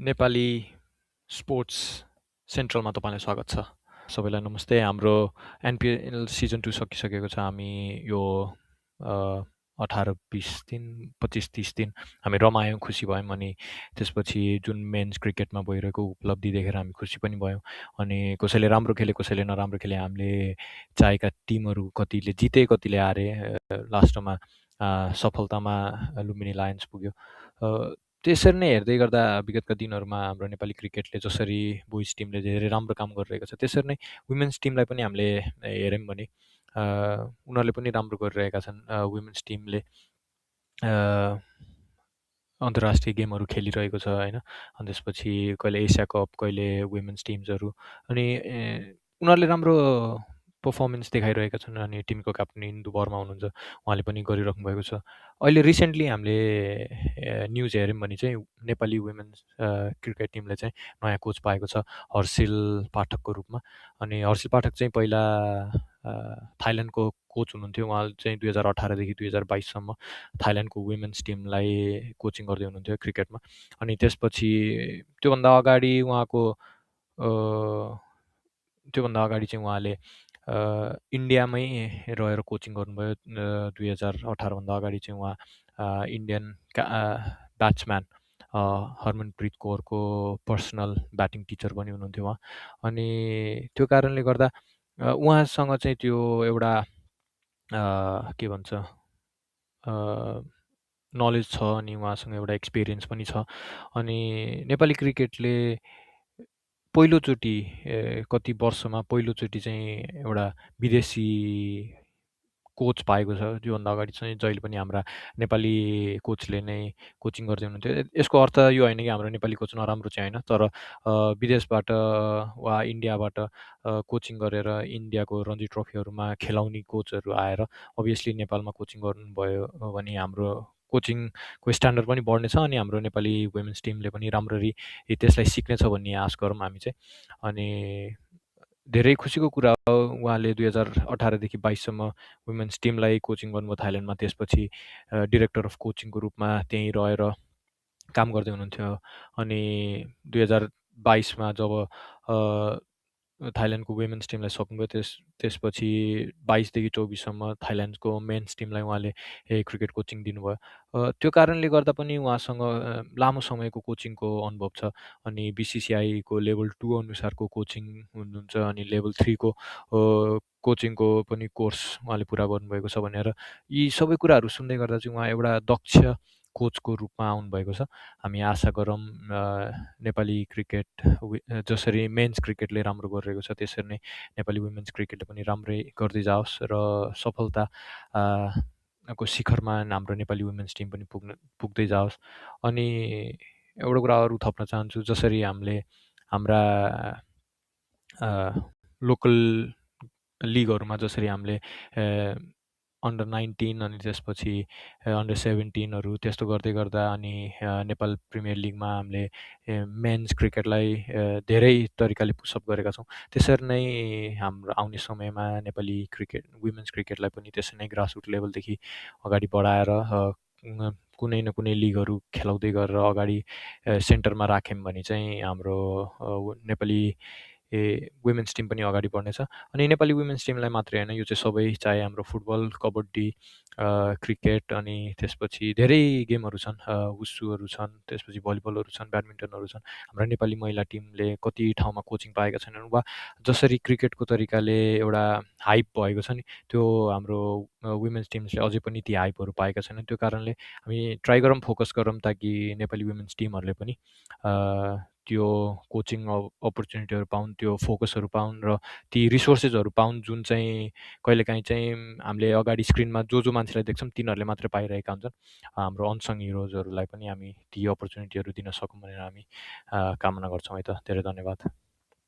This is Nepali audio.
नेपाली स्पोर्ट्स सेन्ट्रलमा तपाईँलाई स्वागत छ। सबैलाई नमस्ते। हाम्रो एनपिएल सिजन 2 सकिसकेको छ। हामी यो 18-20 दिन 25-30 दिन हामी रमायौँ, खुसी भयौँ। अनि त्यसपछि जुन मेन्स क्रिकेटमा भइरहेको उपलब्धि देखेर हामी खुसी पनि भयौँ। अनि कसैले राम्रो खेले, कसैले नराम्रो खेले। हामीले चाहेका टिमहरू कतिले जिते, कतिले हारे। लास्टमा सफलतामा लुम्बिनी लायन्स पुग्यो। त्यसरी नै हेर्दै गर्दा विगतका दिनहरूमा हाम्रो नेपाली क्रिकेटले जसरी बोइज टिमले धेरै राम्रो काम गरिरहेको छ, त्यसरी नै वुमेन्स टिमलाई पनि हामीले हेऱ्यौँ भने उनीहरूले पनि राम्रो गरिरहेका छन्। वुमेन्स टिमले अन्तर्राष्ट्रिय गेमहरू खेलिरहेको छ होइन। अनि त्यसपछि कहिले एसिया कप, कहिले वुमेन्स टिम्सहरू। अनि उनीहरूले राम्रो पर्फर्मेन्स देखाइरहेका छन्। अनि टिमको क्याप्टन इन्दु वर्मा हुनुहुन्छ, उहाँले पनि गरिराख्नु भएको छ। अहिले रिसेन्टली हामीले न्युज हेऱ्यौँ भने चाहिँ नेपाली वुमेन्स क्रिकेट टिमले चाहिँ नयाँ कोच पाएको छ, हर्षिल पाठकको रूपमा। अनि हर्षिल पाठक चाहिँ पहिला थाइल्यान्डको कोच हुनुहुन्थ्यो। उहाँ चाहिँ 2018 देखि 2022सम्म थाइल्यान्डको वुमेन्स टिमलाई कोचिङ गर्दै हुनुहुन्थ्यो क्रिकेटमा। अनि त्यसपछि त्योभन्दा अगाडि चाहिँ उहाँले इन्डियामै रहेर कोचिङ गर्नुभयो। 2018भन्दा अगाडि चाहिँ उहाँ इन्डियन ब्याट्सम्यान हरमनप्रित कौरको पर्सनल ब्याटिङ टिचर पनि हुनुहुन्थ्यो उहाँ। अनि त्यो कारणले गर्दा उहाँसँग चाहिँ त्यो एउटा के भन्छ नलेज छ। अनि उहाँसँग एउटा एक्सपिरियन्स पनि छ। अनि नेपाली क्रिकेटले पहिलोचोटि कति वर्षमा पहिलोचोटि चाहिँ एउटा विदेशी कोच पाएको छ। त्योभन्दा अगाडि चाहिँ जहिले पनि हाम्रा नेपाली कोचले नै कोचिङ गर्दै हुनुहुन्थ्यो। यसको अर्थ यो होइन कि हाम्रो नेपाली कोच नराम्रो चाहिँ होइन, तर विदेशबाट वा इन्डियाबाट कोचिङ गरेर इन्डियाको रणजी ट्रफीहरूमा खेलाउने कोचहरू आएर अभियसली नेपालमा कोचिङ गर्नुभयो भने हाम्रो कोचिङको स्ट्यान्डर्ड पनि बढ्नेछ। अनि हाम्रो नेपाली वुमेन्स टिमले पनि राम्ररी त्यसलाई सिक्नेछ भन्ने आश गरौँ हामी चाहिँ। अनि धेरै खुसीको कुरा हो, उहाँले 2018 देखि 22सम्म वुमेन्स टिमलाई कोचिङ गर्नुभयो थाइल्यान्डमा। त्यसपछि डिरेक्टर अफ कोचिङको रूपमा त्यहीँ रहेर काम गर्दै हुनुहुन्थ्यो। अनि 2022मा जब थाइल्यान्डको वुमेन्स टिमलाई सक्नुभयो, त्यसपछि 22 देखि 24सम्म थाइल्यान्डको मेन्स टिमलाई उहाँले क्रिकेट कोचिङ दिनुभयो। त्यो कारणले गर्दा पनि उहाँसँग लामो समयको कोचिङको अनुभव छ। अनि बिसिसिआईको लेभल 2 अनुसारको कोचिङ हुनुहुन्छ। अनि लेभल 3 को कोचिङको पनि कोर्स उहाँले पुरा गर्नुभएको छ भनेर यी सबै कुराहरू सुन्दै गर्दा चाहिँ उहाँ एउटा दक्ष कोचको रूपमा आउनुभएको छ। हामी आशा गरौँ नेपाली क्रिकेट जसरी मेन्स क्रिकेटले राम्रो गरिरहेको छ, त्यसरी नै नेपाली वुमेन्स क्रिकेटले पनि राम्रै गर्दै जाओस् र सफलता को शिखरमा हाम्रो नेपाली वुमेन्स टिम पनि पुग्दै जाओस्। अनि एउटा कुरा अरू थप्न चाहन्छु, जसरी हामीले हाम्रा लोकल लिगहरूमा जसरी हामीले अन्डर 19 अनि त्यसपछि अन्डर 17हरू त्यस्तो गर्दै गर्दा अनि नेपाल प्रिमियर लिगमा हामीले मेन्स क्रिकेटलाई धेरै तरिकाले पुसअप गरेका छौँ। त्यसरी नै हाम्रो आउने समयमा नेपाली वुमेन्स क्रिकेटलाई पनि त्यसरी नै ग्रासरुट लेभलदेखि अगाडि बढाएर कुनै न कुनै लिगहरू खेलाउँदै गरेर अगाडि सेन्टरमा राख्यौँ भने चाहिँ हाम्रो नेपाली वुमेन्स टिम पनि अगाडि बढ्नेछ। अनि नेपाली वुमेन्स टिमलाई मात्रै होइन, यो चाहिँ सबै, चाहे हाम्रो फुटबल, कबड्डी, क्रिकेट, अनि त्यसपछि धेरै गेमहरू छन्, वुसुहरू छन्, त्यसपछि भलिबलहरू छन्, ब्याडमिन्टनहरू छन्। हाम्रा नेपाली महिला टिमले कति ठाउँमा कोचिङ पाएका छैनन्, वा जसरी क्रिकेटको तरिकाले एउटा हाइप भएको छ नि, त्यो हाम्रो वुमेन्स टिम्सले अझै पनि ती हाइपहरू पाएका छैनन्। त्यो कारणले हामी ट्राई गरौँ, फोकस गरौँ, ताकि नेपाली वुमेन्स टिमहरूले पनि त्यो कोचिङ अपर्च्युनिटीहरू पाउन्, त्यो फोकसहरू पाउन् र ती रिसोर्सेसहरू पाउन्, जुन चाहिँ कहिलेकाहीँ चाहिँ हामीले अगाडि स्क्रिनमा जो मान्छेलाई देख्छौँ तिनीहरूले मात्रै पाइरहेका हुन्छन्। हाम्रो अनसङ हिरोजहरूलाई पनि हामी ती अपर्च्युनिटीहरू दिन सकौँ भनेर हामी कामना गर्छौँ है त। धेरै धन्यवाद।